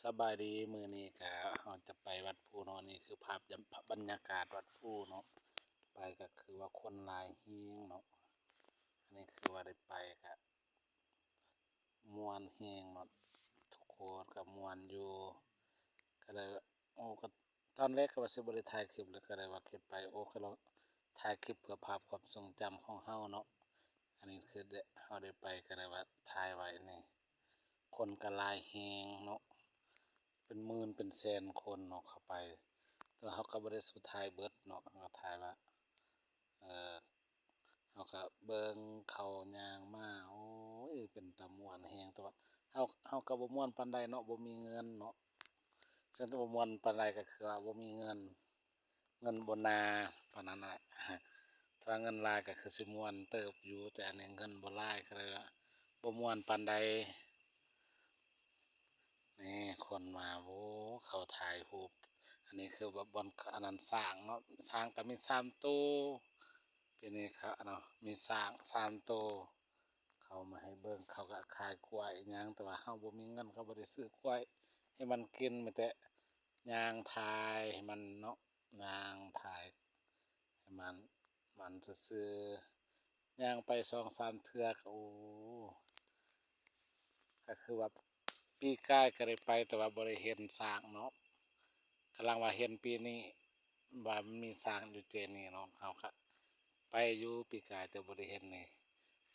ສະບາຍດີ ມື້ນີ້ກະເຮົາຈະໄປວັດພູເນາະ. ນີ້ຄືພາບ ບັນຍາກາດວັດພູເນາະ. ໄປກະຄືວ່າຄົນຫຼາຍແຮງເນາະ. ອັນນີ້ຄືວ່າໄດ້ໄປກະມ່ວນແຮງເນາະ. ທຸກຄົນກະມ່ວນຢູ່ ກະເລີຍ ໂອ້ ກະ ຕອນແລກກະວ່າຊິບໍ່ໄດ້ຖ່າຍຄລິບ ແລ້ວກະເລີຍວ່າເກັບໄວ້ ໂອ້ ກະລອງຖ່າຍຄລິບເພື່ອພາບຄວາມຊົງຈຳຂອງເຮົາເນາະ. ອັນນີ້ຄືເຮົາໄດ້ໄປ ກະເລີຍວ່າຖ່າຍໄວ້ນີ້. ຄົນກະຫຼາຍແຮງເນາະ ເປັນໝື່ນເປັນແສນຄົນເນາະເຂົ້າໄປ. ແຕ່ວ່າເຮົາກະບໍ່ໄດ້ສູ່ຖ່າຍເບິດເນາະ ເຮົາກະຖ່າຍວ່າ ເອີ ເຮົາກະເບິ່ງເຂົາຍ່າງມາ ໂອ້ຍ ເປັນຕາມ່ວນແຮງ. ແຕ່ວ່າເຮົາ ເຮົາກະບໍ່ມ່ວນປານໃດເນາະ ບໍ່ມີເງິນເນາະ. ເຊິ່ງບໍ່ມ່ວນປານໃດກະຄືວ່າບໍ່ມີເງິນ ເງິນບໍ່ໜາປານນັ້ນແຫຼະ. ຖ້າເງິນຫຼາຍກະຄືຊິມ່ວນເຕີບຢູ່ ແຕ່ອັນນີ້ເງິນບໍ່ຫຼາຍ ກະເລີຍວ່າບໍ່ມ່ວນປານໃດ. ນີ້ຄົນມາ ໂອ້ ເຂົາຖ່າຍຮູບ. ອັນນີ້ຄືແບບບ່ອນ ອັນນັ້ນ ຊ້າງເນາະ ຊ້າງກະມີສາມໂຕ. ປີນີ້ເຂົາເນາະ ມີຊ້າງສາມໂຕ ເຂົາມາໃຫ້ເບິ່ງ. ເຂົາກະຂາຍກ້ວຍອີ່ຫຍັງ ແຕ່ວ່າເຮົາບໍ່ມີເງິນ ເຮົາກະບໍ່ໄດ້ຊື້ກ້ວຍໃຫ້ມັນກິນ ມີແຕ່ຍ່າງຖ່າຍໃຫ້ມັນເນາະ ຍ່າງຖ່າຍໃຫ້ມັນ ມັນຊື່ໆ. ຍ່າງໄປສອງສາມເທື່ອກະ ໂອ້ ກະຄືວ່າປີກາຍກະໄດ້ໄປ ແຕ່ວ່າບໍ່ໄດ້ເຫັນຊ້າງເນາະ. ກຳລັງວ່າເຫັນປີນີ້ວ່າມັນມີຊ້າງຢູ່ເຈນີ້ເນາະ. ເຮົາກະໄປຢູ່ປີກາຍ ແຕ່ບໍ່ໄດ້ເຫັນນີ້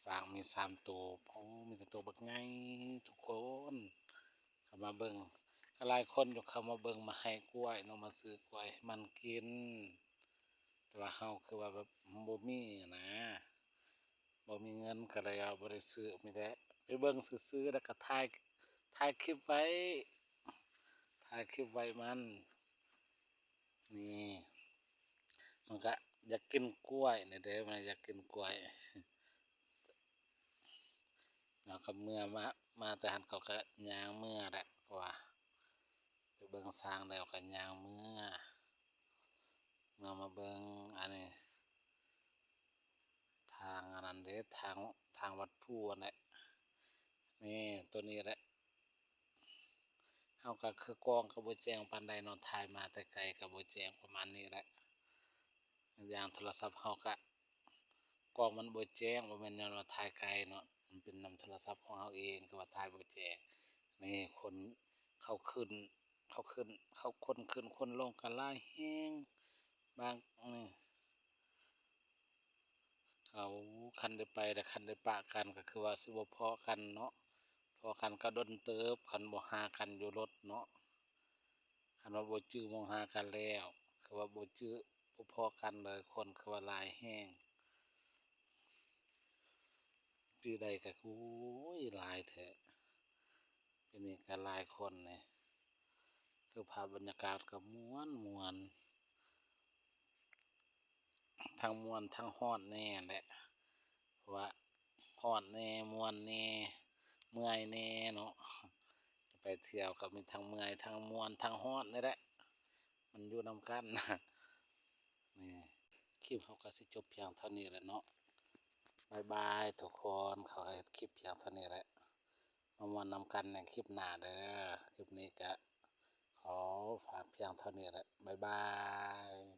ຊ້າງມີສາມໂຕ. ໂອ້ ມີແຕ່ໂຕບັກໃຫຍ່ ທຸກຄົນເຂົ້າມາເບິ່ງ ກະຫຼາຍຄົນຢູ່ ເຂົ້າມາເບິ່ງ ມາໃຫ້ກ້ວຍເນາະ ມາຊື້ກ້ວຍໃຫ້ມັນກິນ. ແຕ່ວ່າເຮົາຄືວ່າແບບບໍ່ມີຫັ້ນນາ ບໍ່ມີເງິນ ກະເລີຍວ່າບໍ່ໄດ້ຊື້ ມີແຕ່ໄປເບິ່ງຊື່ໆ ແລ້ວກະຖ່າຍ ຖ່າຍຄລິບໄວ້ ຖ່າຍຄລິບໄວ້ມັນ. ນີ້ ມັນກະຢາກກິນກ້ວຍນີ້ເດ້ ມັນຢາກກິນກ້ວຍ. ເຮົາກະເມືອມາ ມາແຕ່ຫັ້ນ ເຂົາກະຍ່າງເມືອແຫຼະ ເພາະວ່າໄປເບິ່ງຊ້າງແລ້ວກະຍ່າງເມືອ ເມືອມາເບິ່ງ. ອັນນີ້ທາງອັນນັ້ນເດ້ ທາງ ທາງວັດພູຫັ້ນແຫຼະ. ນີ້ ໂຕນີ້ແຫຼະ ເຮົາກະຄືກ້ອງກະບໍ່ແຈ້ງປານໃດເນາະ ຖ່າຍມາແຕ່ໄກກະບໍ່ແຈ້ງ ປະມານນີ້ແຫຼະ. ຢ່າງໂທລະສັບເຮົາກະ ກ້ອງມັນບໍ່ແຈ້ງ ບໍ່ແມ່ນຍ້ອນວ່າຖ່າຍໄກເນາະ ມັນເປັນນຳໂທລະສັບຂອງເຮົາເອງ ຄືວ່າຖ່າຍບໍ່ແຈ້ງ. ນີ້ຄົນເຂົາຂຶ້ນ ເຂົາຂຶ້ນ ເຂົາຄົນຂຶ້ນຄົນລົງກະຫຼາຍແຮງ ບາງ ນີ້ ເຂົາ ຄັນໄດ້ໄປ ແລະ ຄັນໄດ້ປະກັນກະຄືວ່າຊິບໍ່ພໍ້ກັນເນາະ. ພໍ້ກັນກະດົນເຕີບ ຄັນບໍ່ຫາກັນຢູ່ລົດເນາະ. ຄັນວ່າບໍ່ຈື່ໝ່ອງຫາກັນແລ້ວ ຄືວ່າບໍ່ຈື່ ບໍ່ພໍ້ກັນເລີຍ ຄົນຄືວ່າຫຼາຍແຮງ. ປີໃດກະ ໂອ້ຍ ຫຼາຍແທ້ ປີນີ້ກະຫຼາຍຄົນນີ້. ຄືພາບບັນຍາກາດກະມ່ວນ ມ່ວນ ທັງມ່ວນທັງຮ້ອນແດ່ແຫຼະ ເພາະວ່າຮ້ອນແດ່ ມ່ວນແດ່ ເມື່ອຍແດ່ເນາະ. ໄປທ່ຽວກະມີທັງເມື່ອຍ ທັງມ່ວນ ທັງຮ້ອນນີ້ແຫຼະ ມັນຢູ່ນຳກັນ. ນີ້ ຄລິບເຮົາກະຊິຈົບພຽງເທົ່ານີ້ແຫຼະເນາະ. ບາຍບາຍທຸກຄົນ ເຮົາກະເຮັດຄລິບພຽງເທົ່ານີ້ແຫຼະ ມາມ່ວນນຳກັນໃນຄລິບໜ້າເດີ. ຄລິບນີ້ກະຂໍຝາກພຽງເທົ່ານີ້ແຫຼະ ບາຍບາຍ.